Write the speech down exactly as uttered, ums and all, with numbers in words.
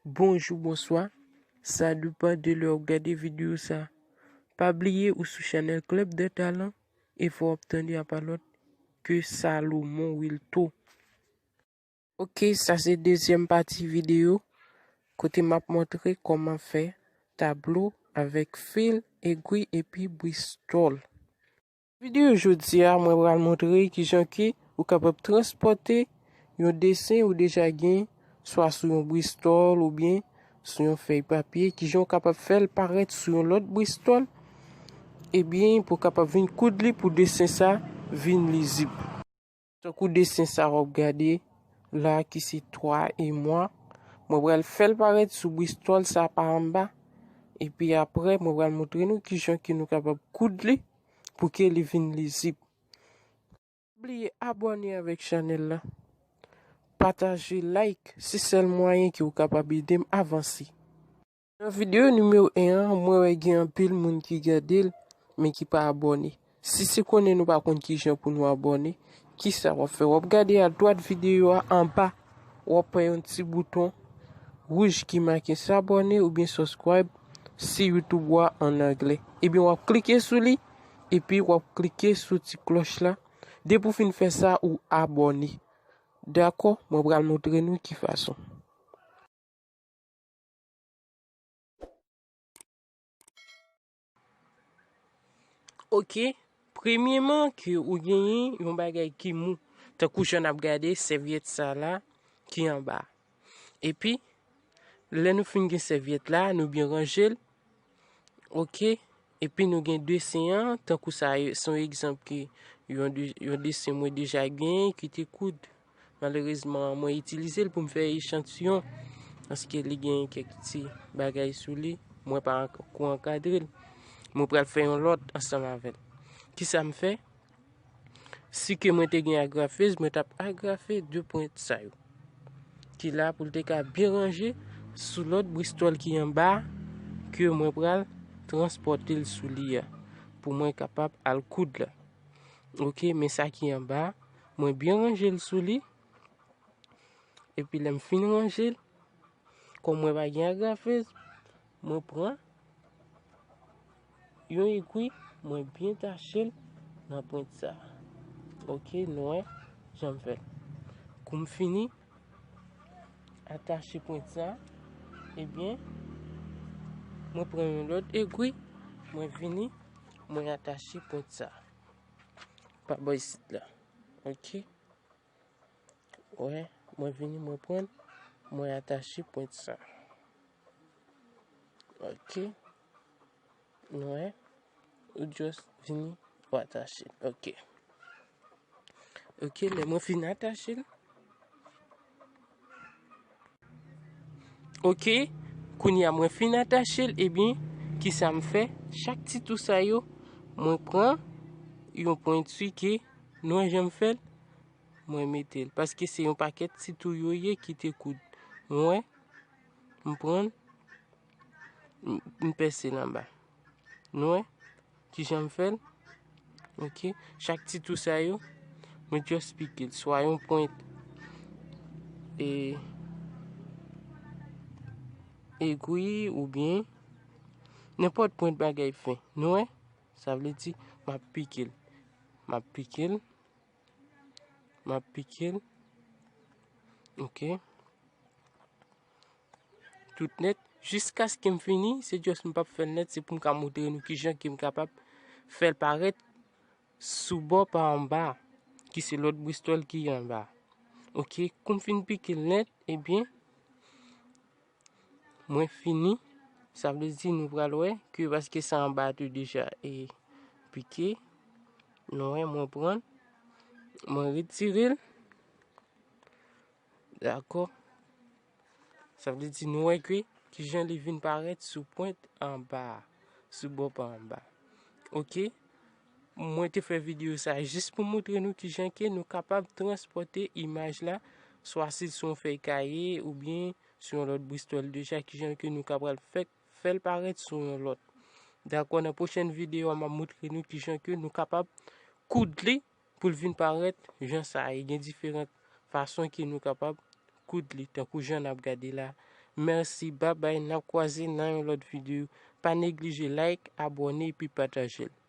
Bonjou, bonswa. Sa depann de lè w ap gade videyo sa. Pa bliye ou sou chanèl Club de Talent e fò w ap tande a pa lòt ke Salomon Wilto. Ok, sa se dezyèm pati videyo kote m ap montre kòman fè tablo avèk fil, egwi epi bristòl. Videyo jodi a, mwen pral montre kijan ke ou kapab transpòte yon desen ou deja gen, swa sou yon bristòl oubyen sou yon fèy papye, kijan ou kapab fè l parèt sou yon lòt bristòl, ebyen, pou w kapab vin koud li pou desen sa vin lizib. Tankou desen sa w ap gade la ki se twa e mwa, mwen pral fè l parèt sou bristòl sa pa anba, epi apre, mwen pral montre nou kijan ke nou kapab koud li pou ke li vin lizib. Pa bliye abòne avèk chanèl la. Pataje, like, se sèl mwayen ke w kapab ede m avanse. Nan videyo nimewo en an, mwen wè gen anpil moun ki gade l, men ki pa abòne. Si se konnen nou pa konn kijan pou nou abòne, kisa w ap fè? W ap gade adwat videyo a anba, w ap wè yon ti bouton wouj ki make s'abonner oubyen subscribe si YouTube ou a an anglè. Ebyen, w ap klike sou li, epi w ap klike sou ti klòch la. Depi w fin fè sa, ou abòne. Dakò, mwen pral montre nou ki fason. Ok, premyeman ke ou genyen yon bagay ki mou, tankou jan n ap gade sèvyèt sa la ki anba. Epi, lè nou fin gen sèvyèt la, nou byen ranje l. Ok, epi nou gen desen an, tankou sa, se yon egzanp ke yon de-, yon desen mwen deja gen ki te koud. Malerezman, mwen itilize l pou m fè echantiyon, paske li gen kèk ti bagay sou li, mwen pa ank-, ko ankadre l. Mwen pral fè yon lòt ansanm avè l. Kisa m fè? Si ke mwen te gen agrafez, mwen t ap agrafe de pwent sa yo. Ki la pou l te ka byen ranje sou lòt bristòl ki anba, ke mwen pral transpòte l sou li a, pou mwen kapab al koud la. Ok, men sa ki anba, mwen byen ranje l sou li. Epi lè m fin ranje l, kòm mwen pa gen agrafez, mwen pran yon egwi, mwen byen tache l nan pwent sa. Ok, nou wè jan m fè l. Kou m fini atache pwent sa, ebyen, mwen pran yon lòt egwi, mwen vini, mwen atache pwent sa. Pa bò isit la. Ok. Wè, mwen vini, mwen pran, mwen atache pwent sa. Ok. Nou wè, ou just vini, ou atache. Ok. Ok, lè mwen fin atache l. Ok, kounye a mwen fin atache l, ebyen, kisa m fè? Chak ti tou sa yo, mwen pran yon pwenti ke, nou wè jan m fè l, mwen mete l. Paske se yon pakèt ti tou yo ye ki te koud. Nou wè, m pran l, m, m pèse l anba. Nou wè? Kijan m fè l? Ok. Chak ti tou sa yo, mwen just pike l. Swa yon pwent e, egwi oubyen nenpòt pwent bagay fen. Nou wè? Sa vle di, m ap pike l. M ap pike l. M ap pike l. Ok. Tout nèt. Jiskaske m fini, se just m p ap fè l nèt, se pou m ka montre nou kijan ke m kapab fè l parèt sou bò pa anba, ki se lòt bristòl ki anba. Ok, kou m fin pike l nèt, ebyen, mwen fini. Sa vle di nou pral wè ke paske sa anba te deja e pike. Nou wè, mwen pran l, mwen retire l. Dakò. Sa vle di nou wè ke kijan li vin parèt sou pwent anba a, sou bò pa anba. Ok. Mwen te fè videyo sa jis pou montre nou kijan ke nou kapab transpòte imaj la, swa se sou yon fèy kaye oubyen sou yon lòt bristòl deja, kijan ke nou kapab fè, fè l parèt sou yon lòt. Dakò, nan pwochèn videyo a, m ap montre nou kijan ke nou kapab koud li pou l vin parèt jan sa ye. Gen diferan fason ke nou kapab koud li, tankou jan n ap gade la, Mèsi, babay, n ap kwaze nan yon lòt videyo. Pa neglije like, abòne epi pataje l.